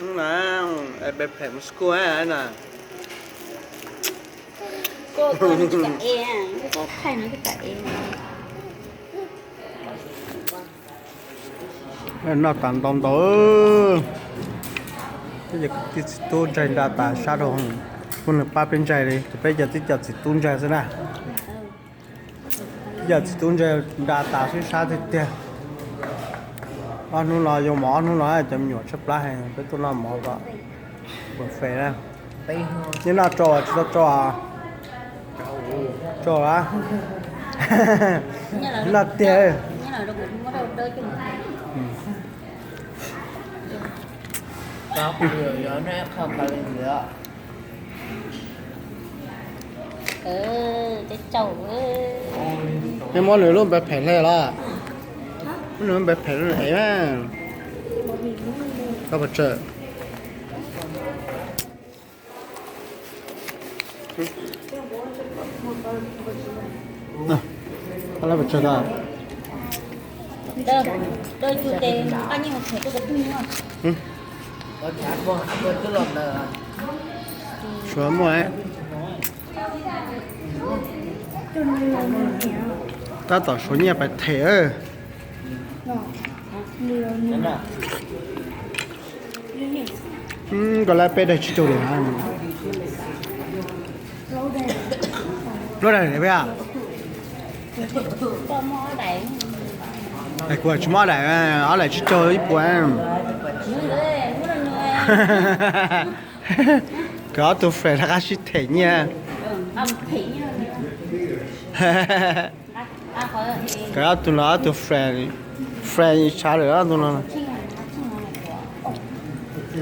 Na, peb phem mus school na. Noj tas ntau ntau. Peb cov kwv tij txiv tub ntsaig nra tas sab rau, kuj nws pab peb ntsaig li, ces peb cov tib co txiv tub ntsaig xwb na. Tib co txiv tub ntsaig nra tas sib sab tiag tiag. Ob hnub no yuav mov ob hnub no cov me nyuam tshaib plab heev, peb tuaj noj mov kom buffet na. Neb noj tsau tsis tau tsau? Tsau a. Noj tiag. Neb muab nws lub npe phem hle los? Muab nws lub npe phem hle mas. Koj puas tsawg? Koj lab puas tsawg tau? Suav muaj. Tab tom suav nyiaj pais them. Koj lab peb daim tsib caug diam na. Lub daim peb a? Kuv tsis muaj ob daim, ob daim tsib caug ib puas. Kawg ob tug friend rov qab sib them nyiaj. Kawg ob tug no ob tug friend, friend tshav lawm ob tug no.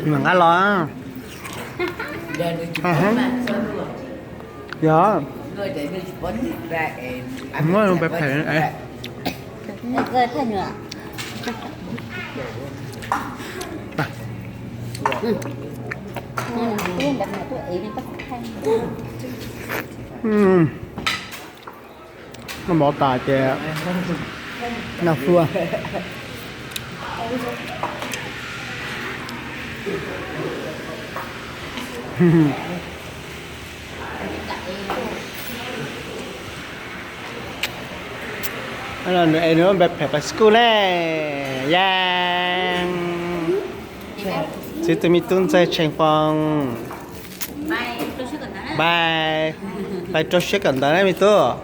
Nqa los. Yog, muab pem phem. Noj mov tas ces noj fluab. Nws es nws lub npe phem pais school ne. Yeej, txiv tus me tub ntxawg Tsheej Foob. Pais, pais rau siab kawm ntawv na me tub.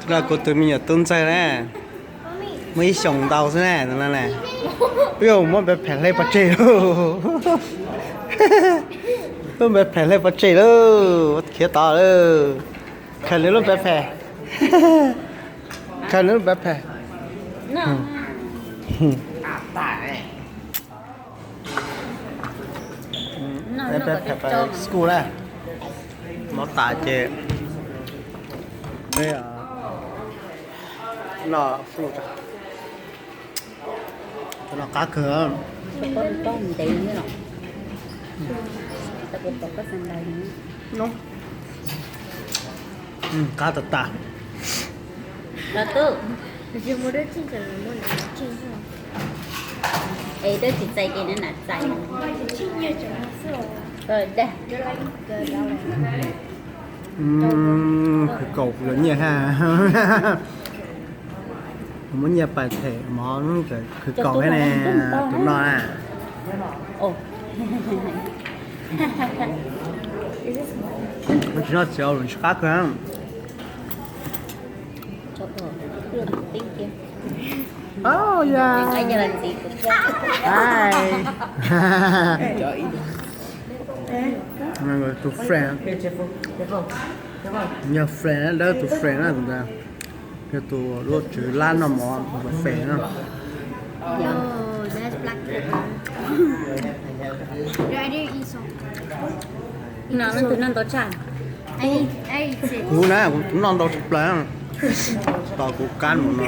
Los kuv tus me nyuam tub ntxawg na, muaj ib xyoos ntau xwb na no ne. Peb yuav muab npe phem hle pov tseg lauj. Muab npe phem hle pov tseg lauj, khiav tod lauj. Khaws nws lub npe phem. Khaws nws lub npe phem. Peb pem school na, mov tas ces noj fluab. Cov no qab kawg. Qab tas tas. Khwv kaus kuv cov nyiaj thiab. Kuv muab nyiaj pais them mov hnub ntawd khwv kaus thiab ne, tus no na. Tsis noj txiv los tsis qab kawg. Tus friend, yog friend dawb tus friend na tus ntawd, yog tus luaj tswv lab noj mov tus friend na. Kuv na, kuv noj ntau tshaj plaws, tos kuv kab mus no.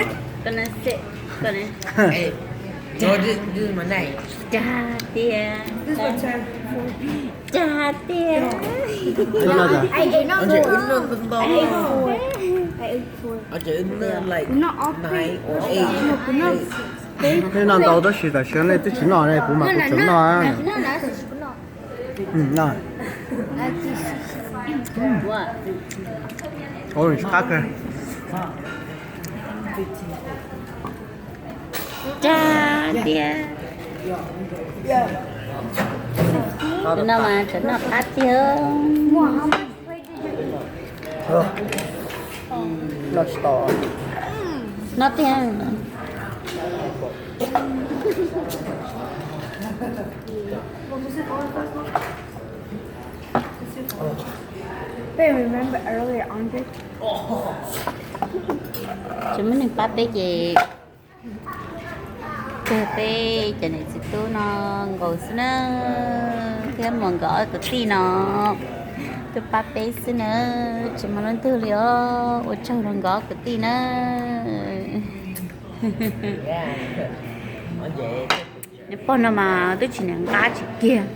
Cag tiag, cag tiag. Neb noj ntau tab sis tam sim no nej twb tsis noj ne, kuv mas kuv tseem noj. Noj. Ua tsis qab kawg. Tiag. Tus no mas tseem noj qab tiag. Noj tsis tau. Noj tiag. Tsis muaj neeg pab peb ces kawg peb cov niam txiv tub no nkaus xwb na, thiab muas nkawd ob kwv tij no tuaj pab peb xwb na, tsis muaj leej twg li os. Ua tsaug rau nkawd ob kwv tij na. Nws pog no mas twb tsis niam nqab tsis kiag.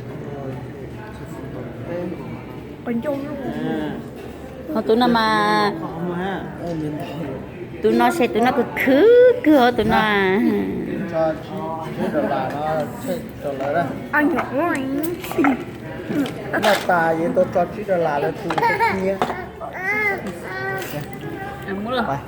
Ho tus no mas, tus no ces tus no khwv khwv kawg tus no. Noj tas yeej tau tso tsib dollar lawv tus nyiaj. Mus lawm.